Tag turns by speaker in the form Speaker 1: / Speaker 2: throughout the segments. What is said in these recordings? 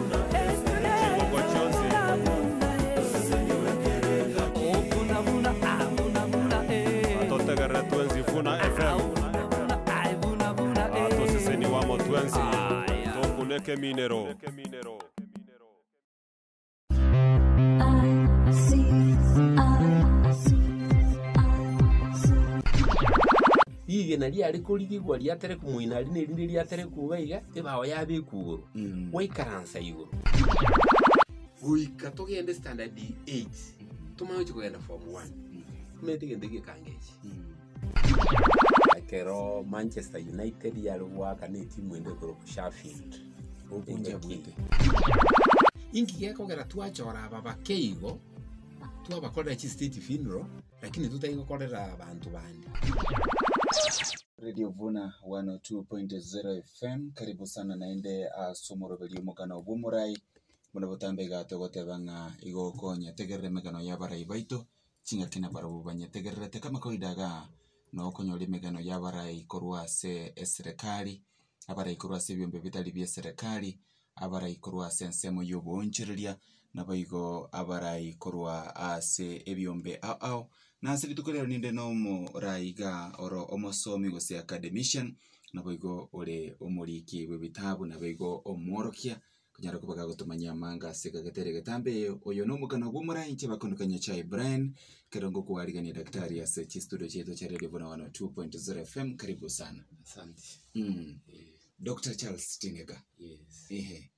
Speaker 1: Chingoko chionsi. Atotegerere twensi Vuna FM. Atoseseniwe amo twensi. Tokuneke eminero.
Speaker 2: Rigena riare korigigwa riaterekwa moino aria na erinde riaterekwa iga iga, ebao yabekwa igoro, gwaikaransa igoro. Goika togende standard eight, tomanye gochia kogenda form one. Omanyete egento egekanga eki. Ekero Manchester United yare goaka na etimu ende ekorokwa Sheffield. Engaki. Inki gekogera twachora aba bake igo, twabakorera chistate funeral, lakini totari gokorera abanto bande.
Speaker 3: Radio Vuna 102.0 FM karibu sana naende ase omoroberi omogano bw'omorai buna botambe iga togoteba ng'a igo okonyetegerera emegano y'abarai baito ching'aki nabarabwo banyetegererete kama kawaida igaa na okonyora emegano y'abarai korwa ase eserekari abarai korwa ase ebiombe bitari bia eserekari abarai korwa ase ensemo ya oboonchoreria, naboigo abarai korwa ase ebiombe ao ao. Na ase rituko riaro ninde na omorai iga oro omosomi gose academician, naboigo ore omoriki bw'ebitabu, naboigo omworokia, konyara koba gagotomanyia amanga ase egagetera egetambe eye, oyo na omokano bw'omorai inche bakonokania Nyachae Brian, ekero ngokoarigania daktari ase chistudio chiaito chia Radio Buna 102.0 FM, karibu sana.
Speaker 2: Asante.
Speaker 3: Doctor Charles Tinega.
Speaker 2: Yes.
Speaker 3: Ehe.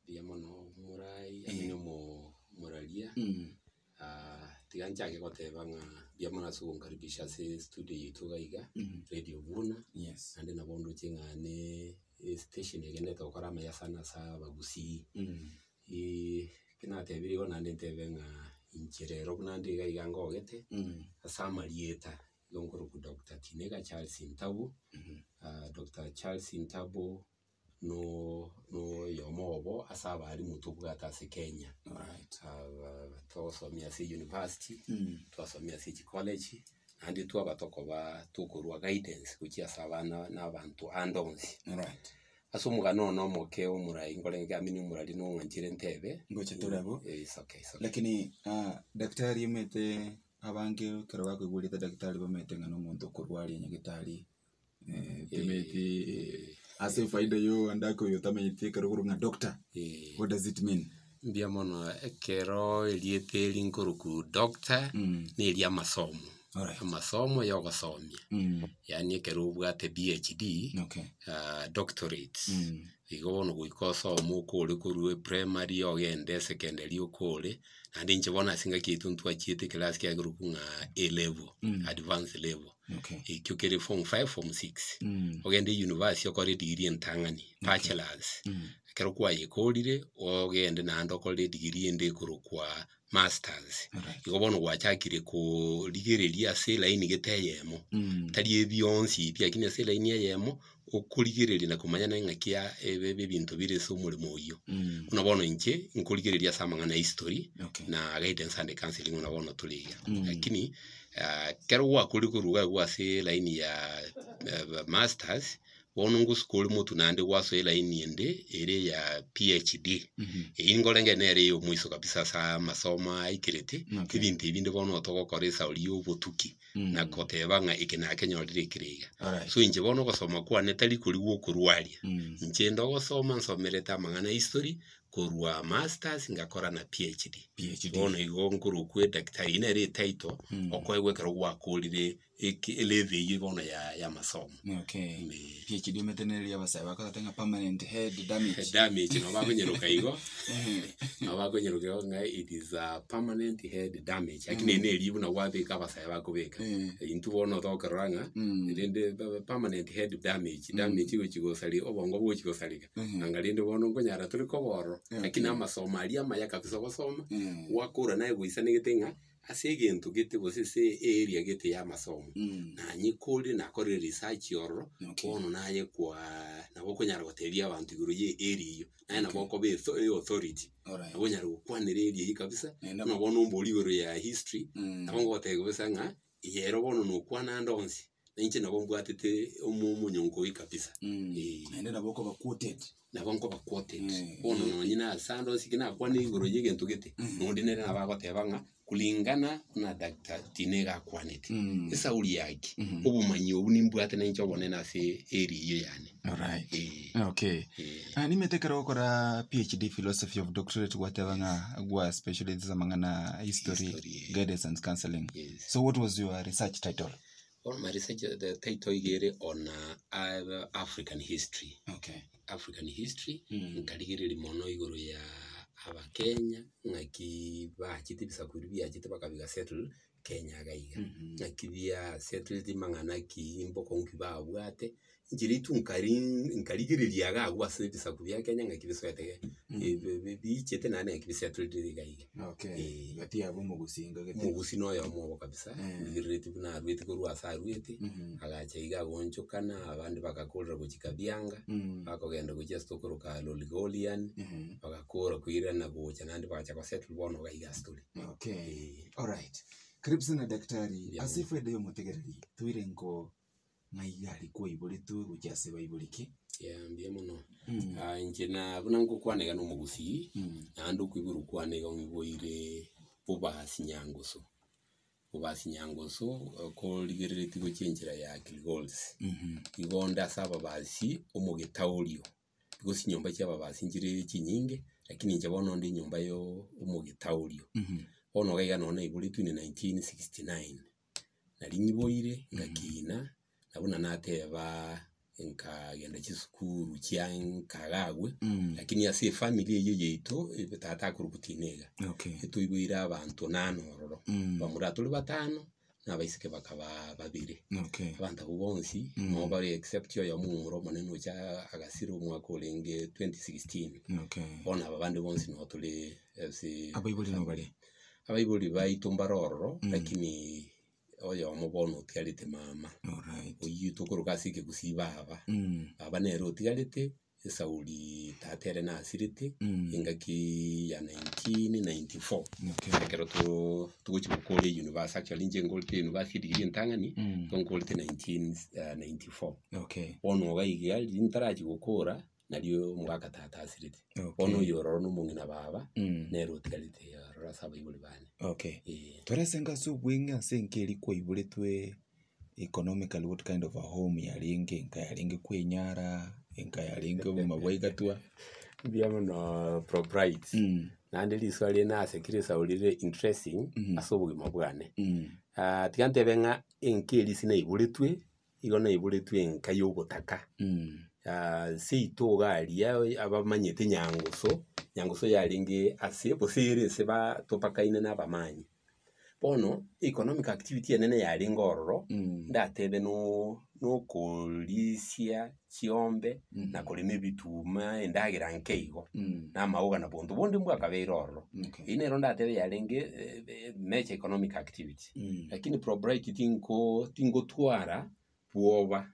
Speaker 2: Mbuya mono omorai ame na omoraria. Ah, tiga nchake goteba ng'a mbuya mono ase ogonkaribisha ase estudio yaito iga iga, Radio Buna. Naende nabo ndoche ng'a ne estation egenderete gokora amaya sana ase abagusii. Eki natebire igo naende ntebe ng'a inche rero buna nde iga iga ngogete, ase amarieta. Igo nkorokwa Doctor Tinega Charles Ntabu, Doctor Charles Ntabu no noyomo obo ase abalimu tobwate ase Kenya. Togosomia ase university, twasomia ase chicollege, naende twaba tokoba tokorwa guidance gochia ase abana na abanto ande onsi. Ase omogano one omoke omorai nkorenge amini omorari nong'anchire ntebe.
Speaker 3: Ngocha tore abwo.
Speaker 2: Eh, it's okay, it's okay.
Speaker 3: Lakini daktari omanyete Abange ekero bakoigwa erieta daktari bamaete ng'a nomonto okorwaria nyagetari, timeti ase efaida ya oyonde ake oyo otamanyeti ekero okorwa ng'a doctor, what does it mean?
Speaker 2: Mbuya mono ekero erieta eri nkorokwa doctor, na eria amasomo, amasomo ya ogosomia, yaani ekero obwate PhD, doctorate, igo bono goika osome okore korwa eprimary ogende esecondary okore. Naende inche bono ase engaki yaito ntwachiete ekerasi kiagerokwa ng'a A level, advanced level, ekio kere form five, form six. Ogende university okore edegree entang'ani, bachelors, ekero kwayekorire, ogende naende okore edegree ende ekorokwa masters. Igo bono gwachakire korigereria ase elaini gete eyemo, tari ebionsi pi lakini ase elaini eyemo, okorigereria na komanya na eng'aki ya ebe ebinto bire ase omoremo oyio. Buna bono inche, nkorigereria ase amang'ana ya history, na guidance and counselling buna bono tore iga. Lakini ekero gwakorire korwa iga agwo ase elaini ya masters, bono ngosuka ore motwe naende gwasoa elaini ende ere ya PhD. Eyio nkorenge nere eya omoiso kabisa ase amasomo aikerete, ebinto ebi binde bono togokora esauri ya obotuki. na goteba ng'a eke nakenyorire ekere iga. So inche bono ogosoma kwane tari koria gwa okorwaria, inche inde ogosoma nsomerete amang'ana ya history, korwa masters ngakora na PhD.
Speaker 3: PhD.
Speaker 2: Bono igo nkorokwa edaktari, eyio nere etitle okoegwa ekero gwakorire eke elevel eyio bono ya ya amasomo.
Speaker 3: Okay.
Speaker 2: Eeh.
Speaker 3: PhD omanyete nere riria abasae bakoteba ng'a permanent head damage.
Speaker 2: Damage nabo bakonyeroka igo, nabo bakonyeroka igo ng'a it is a permanent head damage lakini eye neri buna gwabeka abasae bakobeka. Intwe bono tokerora ng'a rende permanent head damage, damage egochi gosaria obongo bogochi gosareka, anga rende bono nkonyara tore koba ororo, lakini amasomo aria amaya kabisa ogosoma, gwakora naye goisanegete ng'a. Ase egento gete gose ase earea gete ya amasomo,
Speaker 3: Mm.
Speaker 2: nanyekorire nakorire research ororo,
Speaker 3: Okay.
Speaker 2: bono naye kwaa nabo okonyara gotebia abanto igoro ya area eywo, naye nabo
Speaker 3: Okay.
Speaker 2: okoba etho eauthority,
Speaker 3: Alright.
Speaker 2: nabo onyara gokwanera area eywo kabisa,
Speaker 3: Naende
Speaker 2: buna bono ombori igoro ya history,
Speaker 3: Mm.
Speaker 2: nabo ngogotebia kabisa ng'a, eye ero bono nokwana ande onsi, na inche nabo mbwatete omo omonyonko oyio kabisa,
Speaker 3: Mm.
Speaker 2: eh.
Speaker 3: Naende nabo okoba quoted.
Speaker 2: Nabo nkoba quoted,
Speaker 3: Mm.
Speaker 2: bono nonye na ase ande onsi ki nakwanire igoro ya egento gete,
Speaker 3: Mm.
Speaker 2: nonde nere nabo agoteba ng'a kulingana buna Doctor Tina iga akwanete,
Speaker 3: Mm.
Speaker 2: esauri yaki,
Speaker 3: Mhm.
Speaker 2: obomanyi obwo nimbwate nainche obonene ase area eyio yane.
Speaker 3: Alright.
Speaker 2: Eh,
Speaker 3: Okay.
Speaker 2: eh.
Speaker 3: Ah, nimete ekero ogokora PhD philosophy of doctorate gwateba ng'a gwa specialise amang'ana history,
Speaker 2: History, eh.
Speaker 3: guidance and counseling.
Speaker 2: Yes.
Speaker 3: So what was your research title?
Speaker 2: Bono my research the title iga ere on African history.
Speaker 3: Okay.
Speaker 2: African history,
Speaker 3: Mm.
Speaker 2: nkarigereria mono igoro ya abakenya ng'aki bachete ebisaku ebi biachete bakabiga settle Kenya iga iga.
Speaker 3: Mhm.
Speaker 2: Ng'aki bia settled mang'ana ki mbokong'u ki babwate, inche ritu nkari nkarigereria iga agwo ase ebisaku bia Kenya ng'aki bisoete
Speaker 3: Mm.
Speaker 2: bi- biichete naende ng'aki bisettled iga iga.
Speaker 3: Okay.
Speaker 2: Eh.
Speaker 3: Gati yabo omogusinga gete.
Speaker 2: Omogusi na oyomo obo kabisa,
Speaker 3: Eh.
Speaker 2: ndigerereti buna arwete korwa ase arwete,
Speaker 3: Mhm.
Speaker 2: agacha iga agoonchokana, abande bagakorera gochia Kabianga,
Speaker 3: Mm.
Speaker 2: bakogenda gochia ase tokoroka Loligolian,
Speaker 3: Mhm.
Speaker 2: bagakora koirana gocha naende bagacha gosettle bono iga iga ase tore.
Speaker 3: Okay.
Speaker 2: Eh.
Speaker 3: Alright. Karibu sana daktari.
Speaker 2: Yeah.
Speaker 3: Ase efaida ya omotegereri, toire nko ng'ai aria kwaiboretwe gochia ase baibori ki?
Speaker 2: Yeah, mbuya mono.
Speaker 3: Mm.
Speaker 2: Ah, inche na buna ngokwana iga na omogusii,
Speaker 3: Mm.
Speaker 2: naende okoiborwa kwane iga ng'iboire bobasi nyangusu. Bobasi nyangusu, okorigereretie gochia enchera ya Kilgoris.
Speaker 3: Mhm.
Speaker 2: Igo onde ase ababasi, omogetaorio, igo chinyomba chia ababasi nchire chinyinge, lakini inche bono onde enyomba ya omogetaorio.
Speaker 3: Mhm.
Speaker 2: Bono iga iga nonye naiboretwe in 1969, nari nyiboire, ngakina, na buna nateba nkagenda chisukuru chia nkaga agwo,
Speaker 3: Mm.
Speaker 2: lakini ase efamiri eywo yaito, ebe tata akorokwa Tina iga,
Speaker 3: Okay.
Speaker 2: etoiboire abanto nane ororo,
Speaker 3: Mm.
Speaker 2: bamura tore batano, na abaiseke bakaba babere.
Speaker 3: Okay.
Speaker 2: Abanto abwo bonsi,
Speaker 3: Mm.
Speaker 2: nabo bare except oyomo omomura omonene ocha agasira omwaka orenge 2016,
Speaker 3: Okay.
Speaker 2: bono aba bande bonsi nabo tore ase
Speaker 3: Abaibori nabo bare?
Speaker 2: Abaibori baito mbare ororo,
Speaker 3: Mm.
Speaker 2: lakini oyomo bono otigarete mama,
Speaker 3: Alright.
Speaker 2: oyio tokoroka ase ekegusii baba,
Speaker 3: Mm.
Speaker 2: baba nere otigarete, esauri tata ere nasirete,
Speaker 3: Mm.
Speaker 2: engaki ya 1994,
Speaker 3: Okay.
Speaker 2: ekero too togochia gokora euniversity, actually inche nkorete university degree entang'ani,
Speaker 3: Mm.
Speaker 2: nigo nkorete 1994.
Speaker 3: Okay.
Speaker 2: Bono iga iga riria ntarachia gokora, nario omogaka tata asirete. Bono
Speaker 3: Okay.
Speaker 2: oyo ororo na omong'ina baba,
Speaker 3: Mm.
Speaker 2: nere otigarete ororo ase abaibori bane.
Speaker 3: Okay.
Speaker 2: Eh.
Speaker 3: Torese enga ase obweng'e ase enka eria kwaiboretwe economically what kind of a home yarenge, enka yarenge kwenyara, enka yarenge obogima bwa igatwa.
Speaker 2: Mbuya mono Probright,
Speaker 3: Mm.
Speaker 2: naende riswali rire nasekire esauri rire interesting
Speaker 3: Mm.
Speaker 2: ase obogima bwane.
Speaker 3: Mm.
Speaker 2: Tiga ntebe ng'a enka eria ase naiboretwe, Igo naiboretwe enka y'ogotaka. Seito iga aria abamanyete Nyangusu, Nyangusu yarenge ase gose ere ase ba topakaine na abamanyi. Bono economic activity enene yarenge ororo, ndatebe no nokorisia chiombe na korema ebituma endagera nke igo, na amaoga na bonto bonde mbwakabeire ororo. Eyio nero ndatebe yarenge major economic activity. Lakini probriety tinko tingotwara bwoba,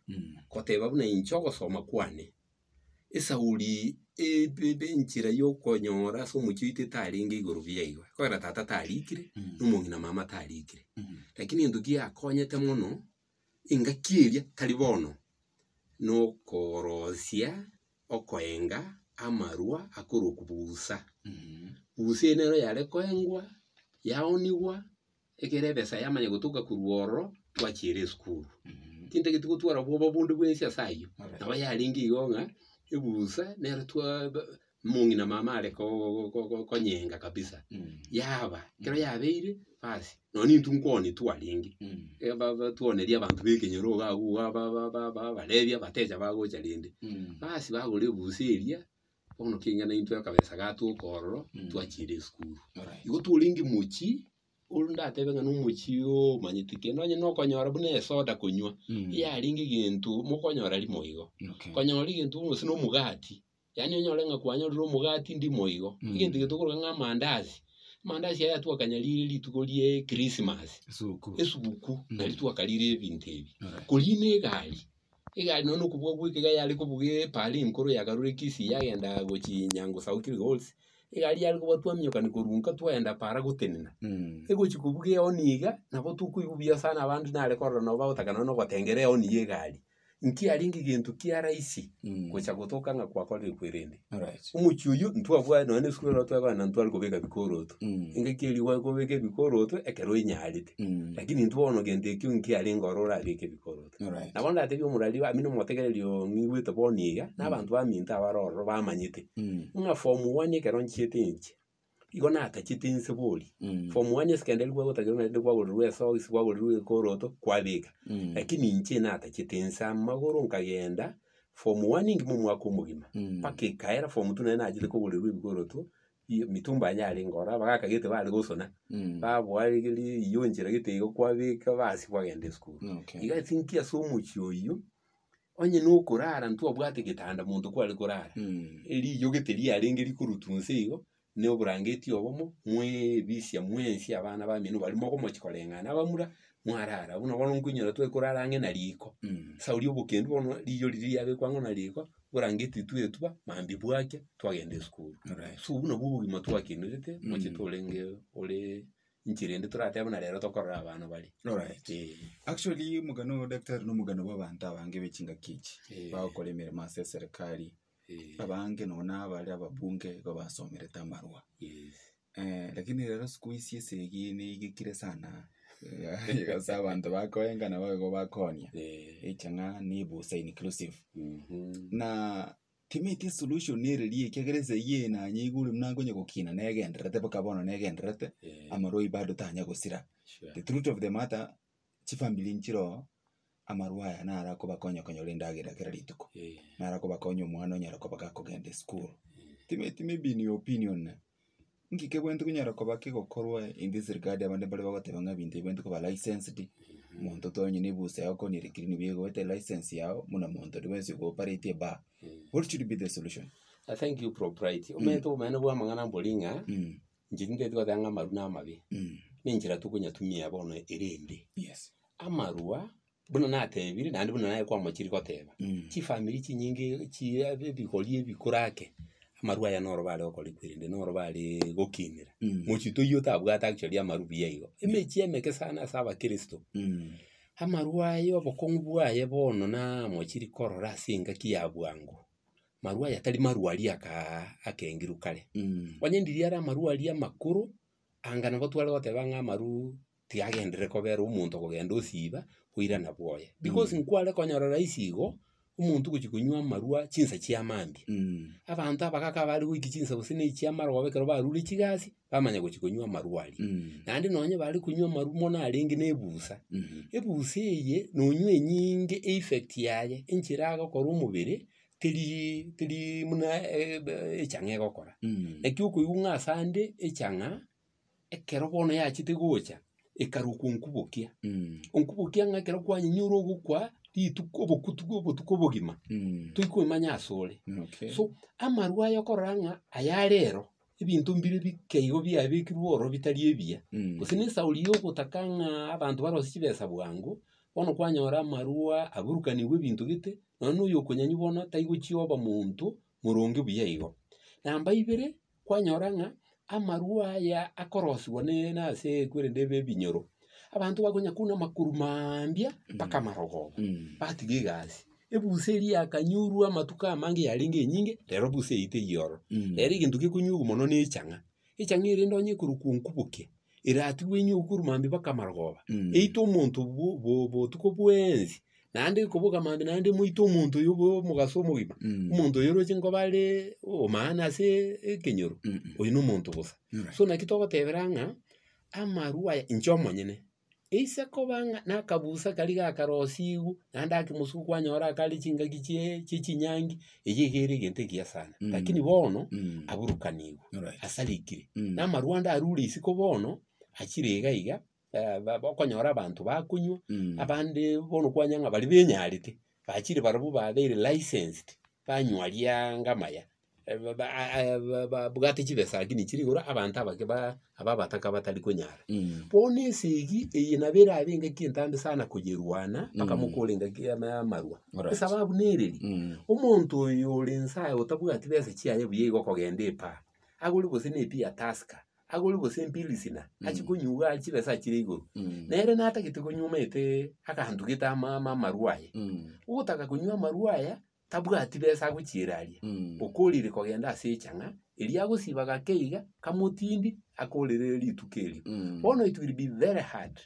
Speaker 2: goteba buna inche ogosoma kwane, esauri ebe enchera ya okonyora ase omochie oito etarenge igoro buya igo, ekogera tata tarikire, na omong'ina mama tarikire. Lakini egento kiakonyete mono, engaki eria tari bono, nokorosia okoenga amarwa akorokwa busa. Busa eye nero yare koengwa, yaonigwa, ekero ebesa yamanya gotoka korwa ororo, twachiera esukuru. Tintageti gotwara bwoba bonde bwensi ase ayio, nabo yarenge igo ng'a ebusa nero twa ba omong'ina mama are ko- ko- ko- konyenga kabisa, yaba, ekero yabeire basi, nonye intwe nkooni twarenge, ba- ba twaoneria abanto ba ekenyoro iga abwo iga ba- ba- ba- ba abarebi abateja bagocha rende, basi bagora ebusa eria, bono keng'ana intwe akabesa gatoka ororo, twachiire esukuru. Igo twarenge mochie, oro ndatebe ng'a nomochie omanyete kende onye nokonyora buna esoda konywa, eyarenge egento mokonyora rimo igo. Konyora egento gose na omogati, yaani onyore ng'a kwanyorire omogati ndimo igo, egento eke tokoroka ng'a amandasi. Amandasi aya twakanyarire rituko rie Christmas,
Speaker 3: Esuguku.
Speaker 2: esuguku, nari twakarire ebinto ebi.
Speaker 3: Alright.
Speaker 2: Korina egari, egari nonya na okobua bwa ekega yare kobuga epara enkoro yakarure Kisii yagenda gochia Nyangusu Kilgoris, egari yare koba twaminyokani korwa nka twaenda para gotenena. Egochi kobuga eoni iga, nabo tokoigwa buya sana abande nare korora nabo bagotaka nonya na ogotengera eoni ya egari. Nki arenge egento kia rahisi gocha gotoka ng'a kwakorire kwerende.
Speaker 3: Alright.
Speaker 2: Omochie oyio ntwabwate nonya na esukuru ero twakogenda ntware kobeka bikoroto. Engaki eria gware kobeka ebikoroto ekero oinyarete. Lakini intwe bono gento ekio nkiarenge ororo orabeke ebikoroto.
Speaker 3: Alright.
Speaker 2: Nabo ndatebie omorari amina omotegereri oo ng'igwete bono iga, na abanto baminto abare ororo bamanyete, ng'a form one ekero nchiete inche, igo natachete inse bori, form one esekendari kwagotakerwa naende kwagorerwa esocks, kwagorerwa egekoroto, kwabeka. Lakini inche natachete inse amagoro nkagenda, form one ngima omwaka omogima, mpaka ekaera form two naende nachete kogorerwa ebikoroto, bi mitumba yarenge ororo, abagaka gete bare gosona, baboaregeria eywo enchera gete igo kwabeka basi kwagenda esukuru.
Speaker 3: Okay.
Speaker 2: Iga ase inki ase omochie oyio, onye na okorara ntwabwate getanda monto kware korara, eriyo gete riarenge rikorutwa nse igo, na oborangeti obomo, mweebisia mwensi abana bamino baria mogomochi koreng'ana abamura, mwarara. Buna bono nkoinyora tware korara ang'e na riko, sauri obokendu bono riyo riria riabekwa ang'e na riko, oborangeti twetuba, mambia bwakia, twagenda esukuru.
Speaker 3: Alright.
Speaker 2: So obwo nabwo obogima twakinerete, mochie torenge ore inchera ende toratebe buna rero tokorora abana bare.
Speaker 3: Alright.
Speaker 2: Eh.
Speaker 3: Actually omogano oyo daktari na omogano bwa abanto abange be chingaki echi,
Speaker 2: Eh.
Speaker 3: bagokora emeremo ase eserekari,
Speaker 2: Eh.
Speaker 3: abange nonye na abare ababunge igo basomerete amarwa.
Speaker 2: Yes.
Speaker 3: Lakini rero siku hizi esegi neigekire sana, ase abanto bakoenga nabo igo bakoonia,
Speaker 2: Eh.
Speaker 3: echang'a na ebusa inclusive.
Speaker 2: Mhm.
Speaker 3: Na timeti esolution nere ekiagera esegi eye nanyeigure buna nkonya gokina negendererete mpaka bono negendererete,
Speaker 2: Eh.
Speaker 3: amarwa aywo bado tanya gosira.
Speaker 2: Sure.
Speaker 3: The truth of the matter, chifamiri nchire oo, amarwa aya naro akobakonya konyora endagera kera rituko,
Speaker 2: Eh.
Speaker 3: naro akobakonya omwana onyara koba gakogenda esukuru. Timeti maybe in your opinion, nki kebwenerete konyara koba kegokorwa in this regard abande mbare bagoteba ng'a ebinto ebibwenerete koba licensed, omonto tonye na ebusa yago konyora ekirini buya igo license yago, buna monto onde bwensi ogo operate ebar. What should be the solution?
Speaker 2: Thank you Proprite. Omanyete obomaene bwa amang'ana mbori ng'a, inche tintagete goteba ng'a amarwa na amabe, na enchera tokonyatumia bono ere embe.
Speaker 3: Yes.
Speaker 2: Amarwa, buna natebire naende buna naye kwamochire goteba, chifamiri chinyinge chi ebigori ebikorake, amarwa aya noro bare gokora kwerende noro bare gokinera. Mochie toiywo otabwate actually amarwa buya igo. Emechie emeke sana ase abakristo, amarwa aya obokong'u bwaye bono namochiri korora ase engaki ya bwango, marwa aya tari marwa aria akaa akengirwe kare. Onye ndiria are amarwa aria amakoro, anga nabo tware goteba ng'a amarwa tiagenderere kobera omonto okogenda osiba, oirana bwoye. Because nkware konyora rahisi igo, omonto ogochia konywa amarwa chinsa chia mambia. Abanto abagaka bare goika chinsa gose na echia amarogoba ekero barure chigasi, bamanya gochia konywa amarwa aria. Naende nonye bare konywa amarwa mono arenge na ebusa, ebusa eye nonywa enyinge effect yaye, enchera agokora omobere, teri teri buna echang'a egokora. Naki okoigwa ng'a ase ande echang'a, ekero bono yachete gocha, ekarokwa onkubokia. Onkubokia ng'a ekero kwanyenyure ogokwa, rituko obokutu obotuko obogima, toikoimanya ase ore.
Speaker 3: Okay.
Speaker 2: So, amarwa aya okorora ng'a aya rero, ebinto mbire bike igo biabekirwe ororo bitari ebiya, gose na esauri ya ogotaka ng'a abanto barosie chibesa bwango, bono kwanyora amarwa aburukanigwe ebinto gete, nonye na oyo okonyanywa bono taigochia oba monto moronge buya igo. Namba ibere, kwanyora ng'a amarwa aya akorosiwa ne na ase kwerende ebe ebinyoro, abanto bakonya kuna amakuru maambia mpaka amarogoba, batiga egasi. Ebusa eria yakanyurwa amatuko amange yarenge enyinge, rero busa eyio teiyo ororo. Rero egento gekonyugwa mono na echang'a, echang'a erende onye ekorokwa onkubokia, eratigwe enywe korwa mambia mpaka amarogoba, eite omonto bo bo botuko bwensi, naende ekoboka mambia naende emoite omonto oyo bo omogaso omogima, omonto oyo oroche nkoba are omaana ase ekenyoro, oyo na omonto bosa. So naki togotebera ng'a, amarwa aya inche omonyene, eise koba ng'a na akabusa karia gakarosiwu, naende ake mosuku kwanyora akare chingaki chie chie chinyangi, eywo iga ere egento ekiya sana. Lakini bono, aburukanigwe,
Speaker 3: Alright.
Speaker 2: asarekire, na amarwa ande arure isiko bono, achire iga iga, okonyora abanto bakonywa, abande bono kwanya ng'a baria benyarete, bachire barabwo babeire licensed, banywa riaanga amaya. Babwate chibesa lakini chire igoro abanto abake ba aba abataka batari konyara. Bono esegi eye nabo erabe engaki entambe sana koyerwana mpaka mokore engaki ya amarwa. Esababu nereri, omonto oyo ore nse aye otabwati besa chiaye buya igo okogenda epaa, agore gose na epii ya Tusker, agore gose empilisina, achie konywa iga arie chibesa chire igoro. Nere natagete konywa omanyete aganto gete ama ama amarwa aye. Ogotaka konywa amarwa aya, tabwati besa agochiera aria, okorire kogenda ase echang'a, eria agosiba gake iga, kamotindi, akorere rituko erio. Bono it will be very hard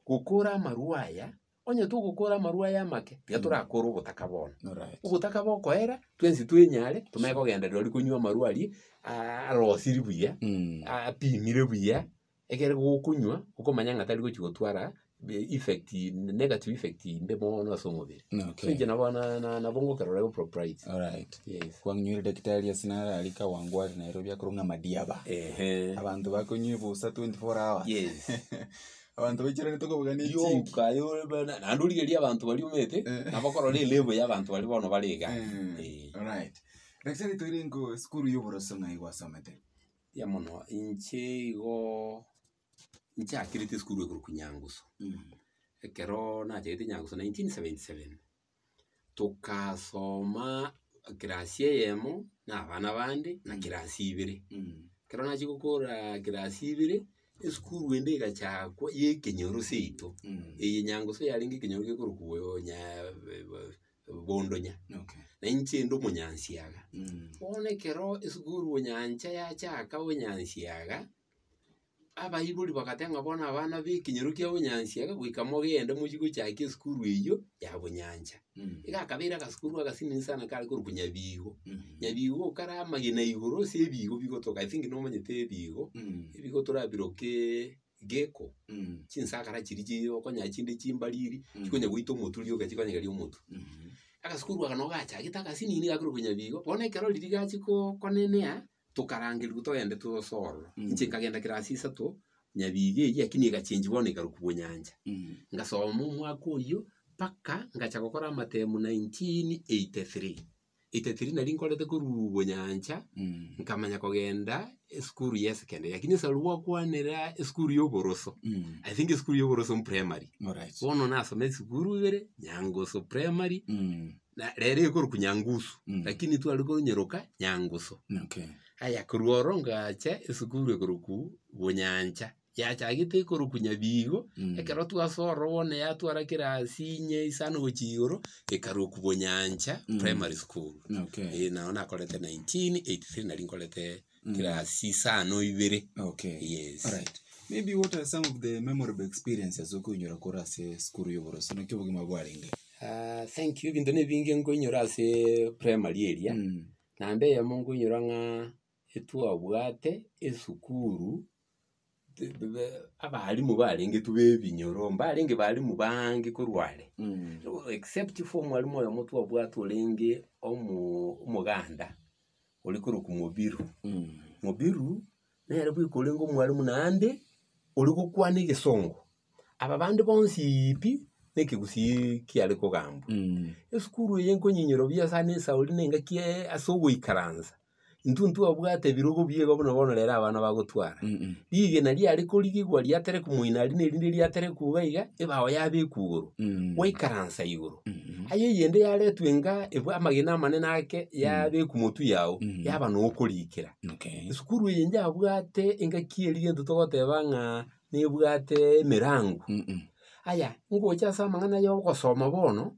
Speaker 2: gokora amarwa aya, onye togokora amarwa aya amake, tiga torakore obotaka bono.
Speaker 3: Alright.
Speaker 2: Obotaka bokoera, twensi twenyare, tomanye kogenda rirorio konywa amarwa aria, arosiri buya, apimire buya, Ekere gokonywa, okomanya ng'a tari gochia gotwara effect negative effect mbe mono ase omobere.
Speaker 3: Okay.
Speaker 2: So inche nabo na- na- nabo ngokerora igo propriety.
Speaker 3: Alright.
Speaker 2: Yes.
Speaker 3: Kwang'inyoire daktari ase naro aria Kawangware Nairobi akorwa ng'a madiaba.
Speaker 2: Ehe.
Speaker 3: Abanto bakonywa ebusa 24 hours.
Speaker 2: Yes.
Speaker 3: Abanto baichoranete kobuga ne chinki.
Speaker 2: Yoka yo bana naende origererie abanto baria omanyete, nabo okorora elevel ya abanto baria bono bare iga. Eh.
Speaker 3: Alright. Daktari toire nko esukuru ya oboroso ng'ai gwasomete?
Speaker 2: Mbuya mono, inche igo nchakerete esukuru ekorokwa Nyangusu, ekero nachagete Nyangusu 1977, tokasoma kirasi eyemo na abana bande na kirasi ibere. Ekero nachia gokora kirasi ibere, esukuru ende egachakwa ya ekenyoro seito, eye Nyangusu yarenge ekenyoro gekorokwa nya bondonya,
Speaker 3: Okay.
Speaker 2: na inche inde omonyansiaga.
Speaker 3: Mm.
Speaker 2: Bono ekero esukuru onyancha yachaka onyansiaga, abaibori bagateba ng'a bono abana ba ekenyoro kia bonyansiaga goika mogende mochie gochakia esukuru eywo ya bonyancha.
Speaker 3: Mm.
Speaker 2: Iga akabeire agasukuru agasinini sana kare korokwa Nyabigo.
Speaker 3: Mm.
Speaker 2: Nyabigo kare amagena igoro ase ebigo bigotoka, I think nomanyete ebigo,
Speaker 3: Mm.
Speaker 2: ebigo torabirokeee geko,
Speaker 3: Mm.
Speaker 2: chinsakara chiria chi okonya chinde chimbariri,
Speaker 3: Mm.
Speaker 2: chikonya goita omotwe rioka chikonyegeria omotwe.
Speaker 3: Mm.
Speaker 2: Agasukuru aka nabo gachagete agasinini gakorokwa Nyabigo, bono ekero riria gachia ko konenea, tokarangerigwa togende tose ororo.
Speaker 3: Mm.
Speaker 2: Inche nkagenda kirasi isato, Nyabigo eywo lakini egachenchwa bono ekarokwa Bonyancha.
Speaker 3: Mm.
Speaker 2: Ngasoma omwaka oywo, mpaka ngacha gokora amatemu 1983, 83 nari nkorete korwa Bonyancha,
Speaker 3: Mm.
Speaker 2: nkamanya kogenda esukuru ya esekendari, lakini esaro gwakwanera esukuru ya oboroso,
Speaker 3: Mm.
Speaker 2: I think esukuru ya oboroso mprimary.
Speaker 3: Alright.
Speaker 2: Bono nasoma esukuru ibere, Nyangusu primary,
Speaker 3: Mm.
Speaker 2: na rero ekorokwa Nyangusu,
Speaker 3: Mm.
Speaker 2: lakini tware konyeroka Nyangusu.
Speaker 3: Okay.
Speaker 2: Aya korwa oro ngacha esukuru ekorokwa Bonyancha, yachagete ekorokwa Nyabigo,
Speaker 3: Mm.
Speaker 2: ekero twasoa ororo bono yatwara kirasi inye isano gochia igoro, ekarokwa Bonyancha
Speaker 3: Mm.
Speaker 2: primary school.
Speaker 3: Okay.
Speaker 2: Eh nabo nakorete 1983 nari nkorete kirasi isano ibere.
Speaker 3: Okay.
Speaker 2: Yes.
Speaker 3: Alright. Maybe what are some of the memorable experiences okoinyora korwa ase esukuru ya oboroso naki obogima bwarenge?
Speaker 2: Thank you, ebinto na ebinge nkoinyora ase primary eria,
Speaker 3: Mm.
Speaker 2: naende eyemo nkoinyora ng'a etwabwate esukuru abalimu barenge twe ba ebinyoro, mbarenge balimu baange korwa are,
Speaker 3: Mm.
Speaker 2: except for omwalimu oyomo twabwate orenge omo omoganda, ore korokwa Mobiru.
Speaker 3: Mm.
Speaker 2: Mobiru, nere bweka orenge omwalimu naende, ore gokwana egesongo, aba bande bonsiiii pi, na ekegusii kiare kogambwa.
Speaker 3: Mm.
Speaker 2: Esukuru eye nkonyinyora buya sana esauri na engaki ase ogoikaransa, intwe ntwabwate ebirogo buya igo buna bono rero abana bagotwara.
Speaker 3: Mm.
Speaker 2: Rigena riare korigigwa riaterekwa moino aria na erinde riaterekwa iga iga, ebao yabekwa igoro,
Speaker 3: Mm.
Speaker 2: gwaikaransa igoro.
Speaker 3: Mm.
Speaker 2: Aye eyende yaretwa enga ebwa amagena amanene ake, yabekwa motwe yago,
Speaker 3: Mm.
Speaker 2: yaba na okorikera.
Speaker 3: Okay.
Speaker 2: Esukuru eye njabwate engaki eria gento togoteba ng'a nebwate emerango.
Speaker 3: Mm.
Speaker 2: Aya, ngocha ase amang'ana ya ogosoma bono,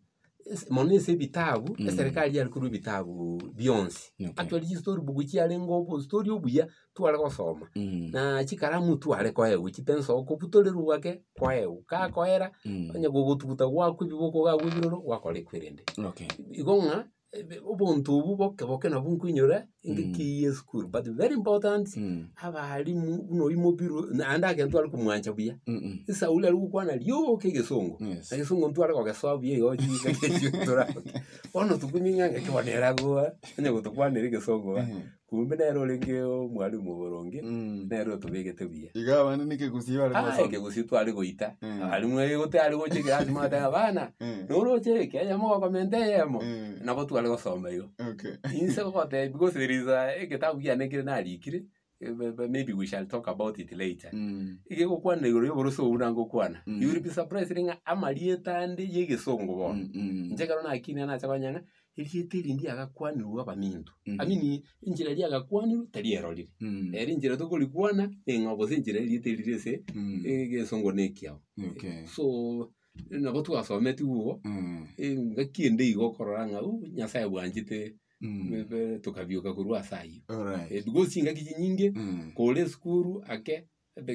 Speaker 2: ase mono ase ebitabu,
Speaker 3: Mm.
Speaker 2: eserekari yare korwa ebitabu bionsi.
Speaker 3: Okay.
Speaker 2: Actually chistory book chiarenge obostory obuya, tware gosoma,
Speaker 3: Mm.
Speaker 2: na chikaramu tware koewa, chipencil okobutorerwa ake, kwaewa, gakoera,
Speaker 3: Mm.
Speaker 2: onye gogotuguta gwakwa ebiboko gakwa ebiroro, gwakora ekwerende.
Speaker 3: Okay.
Speaker 2: Igo ng'a, ebe obonto obwo boke boke nabwo nkoinyora, engaki ya esukuru but very important,
Speaker 3: Mm.
Speaker 2: abalimu buna oywo Mobiru, naende ake ntware komwancha buya,
Speaker 3: Mm.
Speaker 2: esauri aria gokwana rioka egesongo,
Speaker 3: Yes.
Speaker 2: na egesongo ntware kogesoa buya igo chingaki echio toraroke. Bono tokumia ng'a ng'aki bono ere agoa, onye gotokwanera egesongo iga.
Speaker 3: Mhm.
Speaker 2: Kumbe nere orenge omwalimu oboronge, nere otobegete buya.
Speaker 3: Iga abande na ekegusii bare
Speaker 2: Ah,
Speaker 3: gosoma.
Speaker 2: ekegusii tware goita.
Speaker 3: Mm.
Speaker 2: Abalimu egote are gocha ekerasi mwateba bana,
Speaker 3: Mm.
Speaker 2: noroche eke eyemo gokomenta eyemo.
Speaker 3: Mm.
Speaker 2: Nabo tware gosoma igo.
Speaker 3: Okay.
Speaker 2: Inse gogotebia because there is a egetabu kiane kere narikire, eh, be- be- maybe we shall talk about it later.
Speaker 3: Mm.
Speaker 2: Egegokwana igoro ya oboroso obwo buna ngokwana.
Speaker 3: Mm.
Speaker 2: You will be surprised ng'a amarieta ande ya egesongo bono.
Speaker 3: Mm, mm.
Speaker 2: Inche ekero nakinire nacha konya ng'a, erieta eri ndiagakwanirwe abaminto.
Speaker 3: Mm.
Speaker 2: I mean, enchera riagakwanirwe tari erorire.
Speaker 3: Mm.
Speaker 2: Ere enchera tokorikwana, ning'o gose enchera erieta eri rire ase
Speaker 3: Mm.
Speaker 2: egesongo na ekiao.
Speaker 3: Okay.
Speaker 2: So, nabo twasometigwe igo,
Speaker 3: Mm.
Speaker 2: engaki ende igo okorora ng'a ooh Nyasaye bwanchete
Speaker 3: Mm.
Speaker 2: be- tokabioka korwa ase ayio.
Speaker 3: Alright.
Speaker 2: Eh, because chingaki chinyinge,
Speaker 3: Mm.
Speaker 2: kore esukuru ake,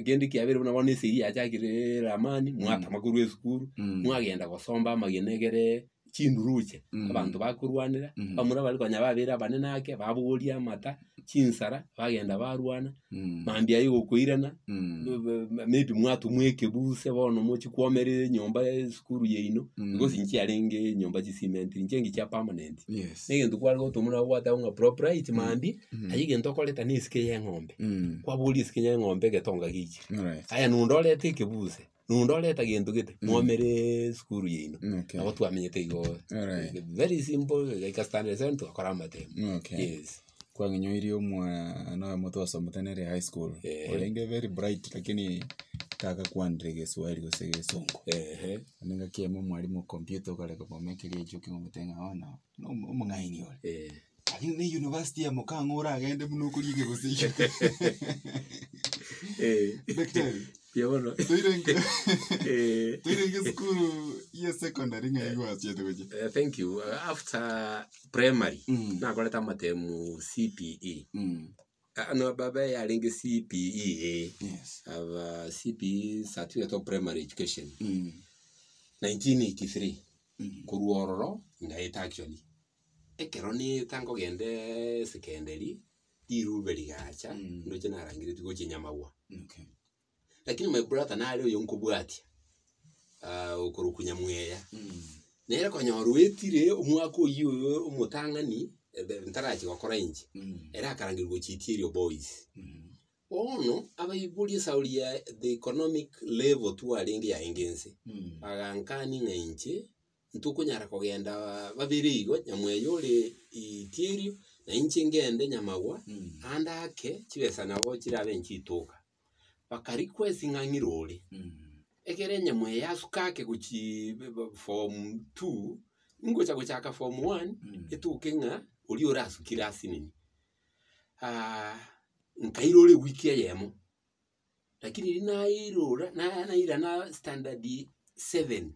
Speaker 2: kende kiabeire buna bono esegi yachakire eramani, mwatama korwa esukuru,
Speaker 3: Mm.
Speaker 2: mwagenda gosomba amagena egere chinduruche,
Speaker 3: Mm.
Speaker 2: abanto bakorwanera,
Speaker 3: Mm.
Speaker 2: abamura baria konya babeire abanene ake, babogoria amata, chinsara, bagenda barwana,
Speaker 3: Mm.
Speaker 2: mambia aye gokoirana,
Speaker 3: Mm.
Speaker 2: be- be- maybe mwatomwa ekebuse bono mochi kwomera enyomba esukuru yaino,
Speaker 3: Mm.
Speaker 2: because nchiarenge enyomba chisimenti, nchiarenge chia permanent.
Speaker 3: Yes.
Speaker 2: Na egento kware gotomwa nabo gwateba ng'a proprite mambia,
Speaker 3: Mm.
Speaker 2: aye egento okoreta na esike ya eng'ombe,
Speaker 3: Mm.
Speaker 2: kwaboria esike ya eng'ombe egetonga geichire.
Speaker 3: Alright.
Speaker 2: Aya nonde orete ekebuse, nonde oreta gento gete,
Speaker 3: Mm.
Speaker 2: mwomere esukuru yaino.
Speaker 3: Okay.
Speaker 2: Nabo twamenyete igo,
Speaker 3: Alright.
Speaker 2: very simple, goika standard seven togakora amatemo.
Speaker 3: Okay.
Speaker 2: Yes.
Speaker 3: Kwang'inyoirie omwana oyomo twasomete nere high school,
Speaker 2: Ehe.
Speaker 3: orenge very bright lakini tagakwanire egeswahili gose egesongo.
Speaker 2: Ehe.
Speaker 3: Naende engaki eyemo omwalimu o computer okare kobomeka egechuki omotebia ng'a bono na omo- omong'aini ore.
Speaker 2: Eh.
Speaker 3: Lakini na eyunivasiti ya mokang'u oragende buna okoria ekegusii.
Speaker 2: Eh.
Speaker 3: Daktari,
Speaker 2: Mbuya mono.
Speaker 3: toirenge
Speaker 2: Eh.
Speaker 3: toirenge esukuru ya secondary ng'ai gwachiete gochia?
Speaker 2: Eh, thank you. After primary,
Speaker 3: Mm.
Speaker 2: nakorete amatemu CPE.
Speaker 3: Mm.
Speaker 2: Ah, no, baba yarenge CPEA.
Speaker 3: Yes.
Speaker 2: Aba CPE Certificate of Primary Education.
Speaker 3: Mm.
Speaker 2: 1983.
Speaker 3: Mm.
Speaker 2: Korwa ororo, ngaeta actually. Ekero nieta nkogenda secondary, rirube rigacha,
Speaker 3: Mm.
Speaker 2: ndoche narangeretie gochia Nyamagwa.
Speaker 3: Okay.
Speaker 2: Lakini my brother nare oyo nkobwatia, ah, okorokwa Nyamweya.
Speaker 3: Mm.
Speaker 2: Nere konyora oetire omwaka oyio oyo omotang'ani, ebe ntarachi gokora inche,
Speaker 3: Mm.
Speaker 2: ere akarangerwa gochia Itiario Boys.
Speaker 3: Mm.
Speaker 2: Bono, abaibori esauri ya the economic level twarenge yaenge nse,
Speaker 3: Mm.
Speaker 2: bagankani ng'a inche, ntokonyara kogenda babere igo, Nyamweya ore Itiario, na inche ngende Nyamagwa,
Speaker 3: Mm.
Speaker 2: ande ake, chibesa nabo chirabe nchitoka. Baka request ng'a ng'ire ore.
Speaker 3: Mm.
Speaker 2: Ekere Nyamweya asuka ake gochi form two, ngocha gochaka form one,
Speaker 3: Mm.
Speaker 2: etoke ng'a oria orasukire asinini. nkairora ewiki eyemo, lakini riria nairora na- nairana standard seven,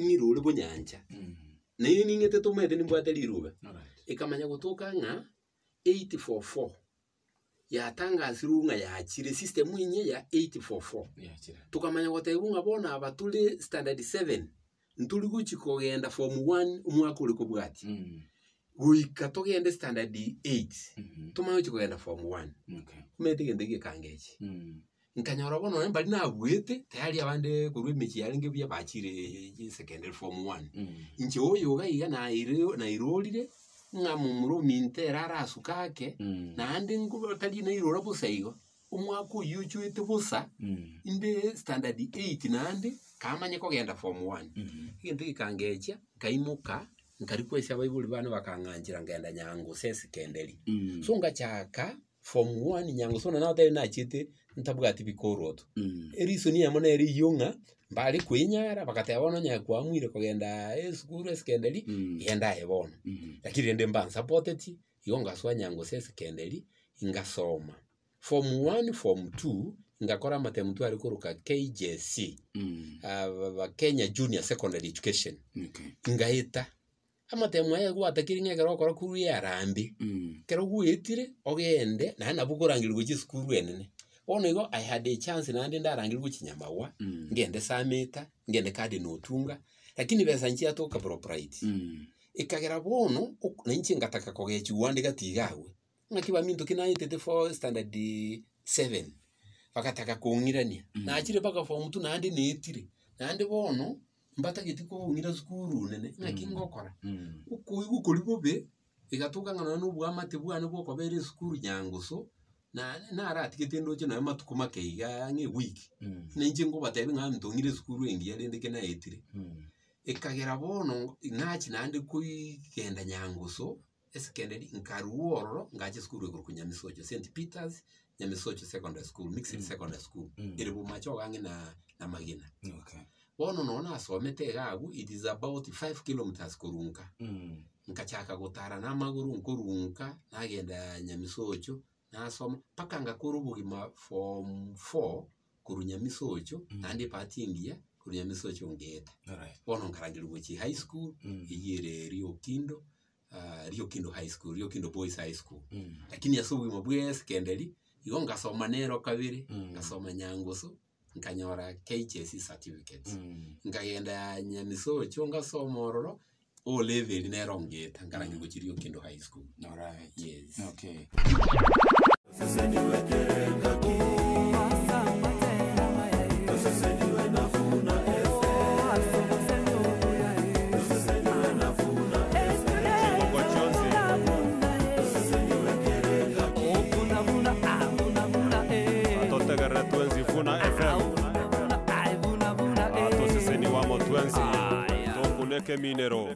Speaker 2: ng'irore bonyancha.
Speaker 3: Mm.
Speaker 2: Naende ning'ete tomaete nimbwate riruba,
Speaker 3: Alright.
Speaker 2: ekamanya gotoka ng'a 844 yatangasirwe ng'a yachire system enye ya 844.
Speaker 3: Yachire.
Speaker 2: Tokamanya gotebiwa ng'a bono aba tore standard seven, ntori gochi kogenda form one omwaka ore kobwatia.
Speaker 3: Mm.
Speaker 2: Goika togende standard eight,
Speaker 3: Mhm.
Speaker 2: tomanye gochi kogenda form one.
Speaker 3: Okay.
Speaker 2: Omanyete egento egekangechi.
Speaker 3: Mm.
Speaker 2: Nkanyora bono nonye mbari nabuete, tayari abande korwa emechie yarenge buya bachire secondary form one.
Speaker 3: Mm.
Speaker 2: Inche oyo iga iga naire nairorire, ng'a momura ominto ere arasuke ake,
Speaker 3: Mm.
Speaker 2: naende nko tari nairora bosa igo, omwaka oywo ochoete bosa,
Speaker 3: Mm.
Speaker 2: inde standard eight naende, kamanye kogenda form one.
Speaker 3: Mm.
Speaker 2: Egento gekangechia, nkaimoka, nkarikwesia abaibori bane bakang'anchera nkaenda Nyangusu esecondary.
Speaker 3: Mm.
Speaker 2: So ngachaka form one Nyangusu buna nagotebia nachiete ntabwati bikoroto.
Speaker 3: Mm.
Speaker 2: Ereason eyemo nere eywo ng'a, mbare koenyara bagateba bono onye kwaamwire kogenda esukuru esecondary,
Speaker 3: Mm.
Speaker 2: genda aye bono.
Speaker 3: Mm.
Speaker 2: Lakini rende mbansapoteti, igo ngasoa Nyangusu esecondary, ngasoma. Form one, form two, ngakora amatemu tware koroka KJC,
Speaker 3: Mm.
Speaker 2: ba Kenya Junior Secondary Education,
Speaker 3: Okay.
Speaker 2: ngaeta. Amatemu aya gwatakire ng'a ekero okora korwa earambe,
Speaker 3: Mm.
Speaker 2: ekero gwaetire, ogende naende nabo okorangerigwa gochia esukuru enene. Bono igo, I had a chance naende ndarangerigwe gochia Nyamagwa,
Speaker 3: Mm.
Speaker 2: ngende Sameta, ngende Cardinal Otunga, lakini besa nchiatoka proprite.
Speaker 3: Mm.
Speaker 2: Ekagera bono, ok nainche ngataka kogechiwa ande gati iga abwo, ng'aki baminto ki naetete for standard seven, bagataka kong'irania,
Speaker 3: Mm.
Speaker 2: nachire mpaka form two naende naetire, naende bono, mbatageti kong'ira sukuru nene, ng'aki
Speaker 3: Mm.
Speaker 2: ngokora,
Speaker 3: Mm.
Speaker 2: okoigwa koria bobe. Egatoka ng'a nonye na obwamate bwane bwokobera esukuru nyangusu, na naratigete ndoche nonye matuko make iga ang'e ewiki, na inche nkobatebia ng'a ntong'ire esukuru engiya rende ki naetire. Ekagera bono nachia naende koigenda nyangusu, esekenderi nkarwa ororo ngacha esukuru ekorokwa Nyamisocho, St Peters Nyamisocho Secondary School, Mixed Secondary School, ere Bomachoge ang'e na na Magena.
Speaker 3: Okay.
Speaker 2: Bono nonye nasomete iga abwo, it is about 5 kilometers korwa nka. Nkachaka gotara na amagoro nkorwa nka, nagenda Nyamisocho, nasoma, mpaka ngakora obogima form four, korwa Nyamisocho, naende ebahati engiya, korwa Nyamisocho ngeeta. Bono nkarangerigwa gochia high school, eywo ere Riokindo, Riokindo High School, Riokindo Boys High School. Lakini ase obogima bwa esekenderi, igo ngasoma nero kabere, ngasoma Nyangusu, nkanyora KHSE certificate. Nkagenda Nyamisocho ngasoma ororo, O level nero ngeeta, nkarangerigwa gochia Riokindo High School.
Speaker 3: Alright.
Speaker 2: Yes.
Speaker 3: Okay.
Speaker 1: Chingoko chionsi atotegerere twensi Vuna FM atoseseni wamo twensi tokuneke minero.